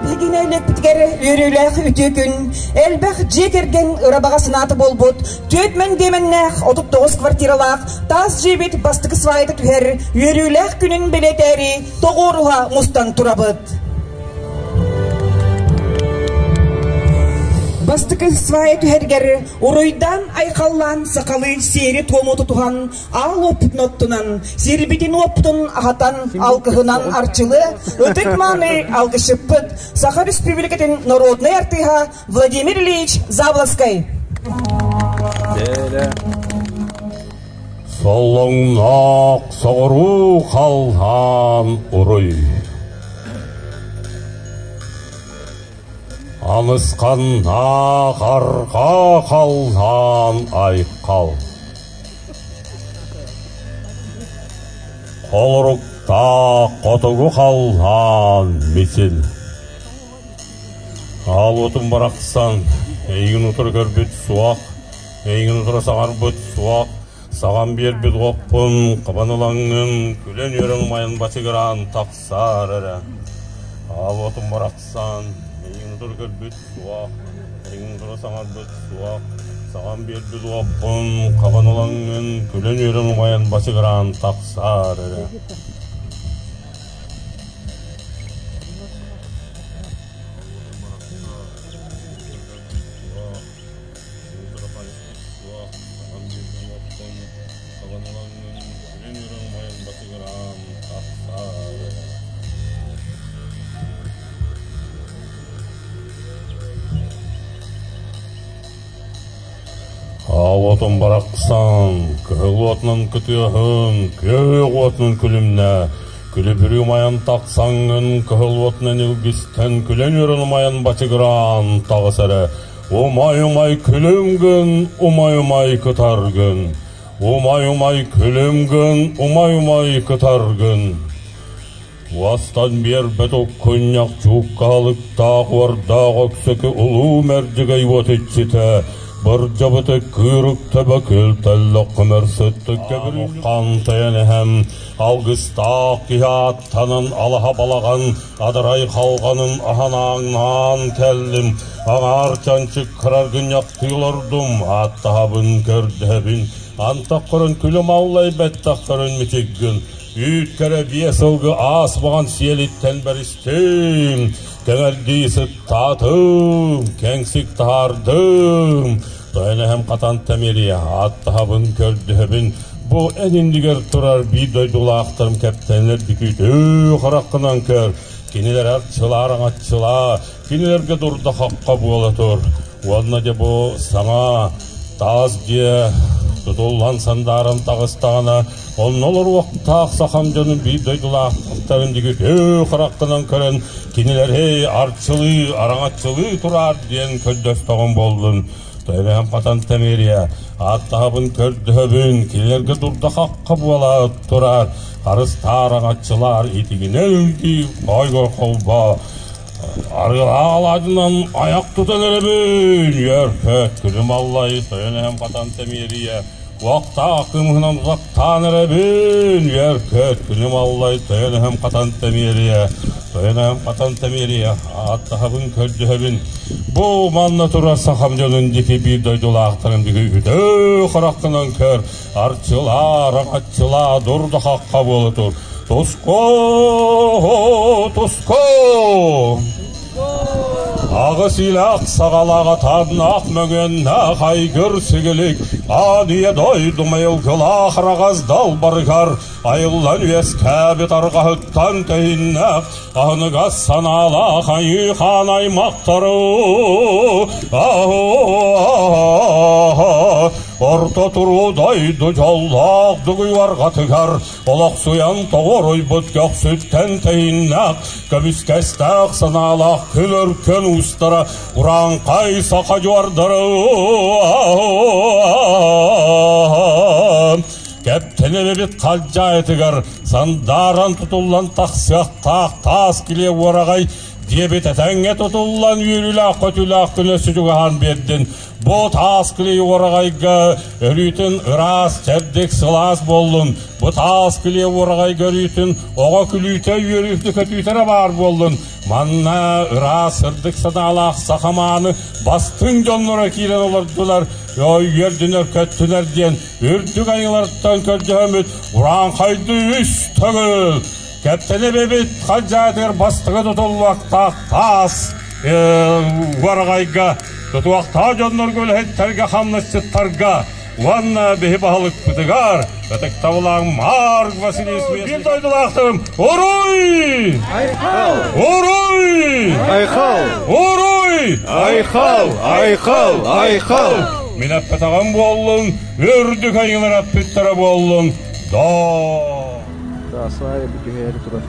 Биһиги нэһилиэкпитигэр үөрүүлээх үтүө күн, элбэх дьиэ кэргэн ыра-баҕа санаата буолбут түөрт мэндиэмэннээх 39 квартиралаах таас дьиэбит бастакы свайга түһэр үөрүүлээх күнүн бэлиэтээри тоҕуоруһа мустан турабыт. Бастакы свая түһэригэр уруйдаан-айхаллаан сахалыы сиэри-туому тутуһан аал уоппутун оттунан, сирбитин-уоппутун аһатан, алгыһынан арчылы, ытык-мааны алгысчыппыт, Саха Республикатын народнай артыыһа Владимир Ильич Заблоскай. Солоҥноох соҕуруу халлаан уруй. Анысханнаах арҕаа халлаан айхал. Холоруктаах хотугу халлаан мисил. Аал уотум барахсан, эйигин утары көрбүт суох, эйигин утары саҥарбыт суох, саҕан биэрбит уоппун хабан ылаҥҥын, күлэн-үөрэн умайан бачыгыраан тахсаар эрэ. Аал уотум барахсан, эйигин утары көрбүт суох, эйигин утары саҥарбыт суох, саҕан биэрбит уоппун хабан ылаҥҥын, күлэн-үөрэн умайан бачыгыраан тахсаар эрэ. Аал уотун барахсан, кыһыл уотунан кытыаһын, күөх уотунан күлүмнэ, Күлүбүрүү умайан тахсаҥҥын, кыһыл уотунан илгистэн, күлэн-үөрэн умайан бачыгыраан таҕыс эрэ. Умай-умай күлүм гын, умай-умай кытаргын. Умай-умай күлүм гын, умай-умай кытаргын. Уостан биэрбэт уккунньах чууккаалыктаах уордаах өксөкү улуу мэрдьигэй уот иччитэ, бырдьабыты кыырык төбө күлтэллэх көмөр сыттык хантайан эһэм Алгыстаах киһи ааттанан алаһа балаҕан адарай халҕанын аһанааҥнаан кэллим. Аҥаар чанчык кыраргынньахтыы олордум, ааттаһабын, көрдөһөбүн. Антах көрөн күлүм аллай бэттэх көрөн мичиггин. Үүт кэрэ биэс сылгы аас-маҕан сиэлиттэн бэристим. Кэҥэрдии сыттаатым, кэҥсик таһаардым. Тойон эһэм хатан тэмиэрийэ ааттаһабын, көрдөһөбүн. Бу эн иннигэр турар биир дойдулаахтарым кэптэнэр бүкүүтүү хараххынан көр. Кинилэр арчылаар аҥаччылаа, кинилэргэ дурда-хахха буола тур. Уонна дьэ бу саҥа таас дьиэ тутуллан сандааран таҕыстаҕына, онно олоруохтаах сахам дьонун биир дойдулаахтарын дьүгүтүү хараххынан көрөн, кинилэри арчылыы, араҥаччылыы тураар диэн көрдөстөҕүм буоллун. Тойон хатан Тэмириэ, ааттаһабын көрдөһөбүн, кинилэргэ дурда-хахха буола турар, харыстаар араҥаччылаар итигинэ үҥкүү хойго холбо арыалаах айах тутан эрэбин, үөр-көт күлүм аллай, тойон эһэм хатан Тэмиэрийэ, Уохтаах кымыһынан утахтаан эрэбин, үөр-көт күнүм аллай, тойон эһэм хатан тэмиэрийэ, тойон эһэм хатан тэмиэрийэ, ааттаһабын, көрдөһөбүн. Бу манна турар сахам дьонун диэки биир дойдулаахтарын диэки үтүө хараххынан көр, арчылаа, араҥаччылаа, дурда-хахха буола тур. Туску, туску! Аҕыс илэх саҕалаҕа таннаах мөҥүөннээх айгыр сигилик аан ийэ дойду майылгылаах араҕас далбарыгар айыллан үөскээбит арҕаһыттан тэһиннээх аһыныгас санаалаах айыы хаан аймахтары орто туруу дойду дьоллоох дугуйарҕатыгар Олохсуйан тоҕоруйбут көхсүттэн тэһиннээх, көмүскэстээх санаалаах күн өркөн уустара урааҥхай саха дьуордара Кэптэнэбит халдьаайытыгар сандааран тутуллан тахсыахтаах таас килиэ уораҕай диэбит этэҥҥэ тутуллан үөрүүлээх-көтүүлээх күнэ сүдүгаһан биэрдин. Бу таас килиэ уораҕайга өрүүтүн ыраас, чэбдик, сылаас буоллун. Бу таас килиэ уораҕайга өрүүтүн оҕо күлүүтэ, үөрүүтэ, көтүүтэ эрэ баар буоллун. Манна ыраас сырдык санаалаах сахамааны бастыҥ дьонноро киирэн олордулар, үөрдүнэр көттүлэр диэн үрдүк айылартан көрдөһөммүт урааҥхайды үс төгүл Кэптэни эбэбит хадьаатыгар бастакы тутуллуохтаах таас уораҕайга тутуохтаах дьоннорго үлэһиттэргэ хамнасчыттарга уонна биһи баһылыкпытыгар ытыктабылаах Марк Васильевич биир дойдулаахтарым Уруй! Айхал! Уруй! Айхал! Уруй! Айхал! Айхал! Айхал! Мин эппэтэҕим буоллун, үрдүк айыылар аппыттара буоллун, доо! Свая бүтүһээри турар.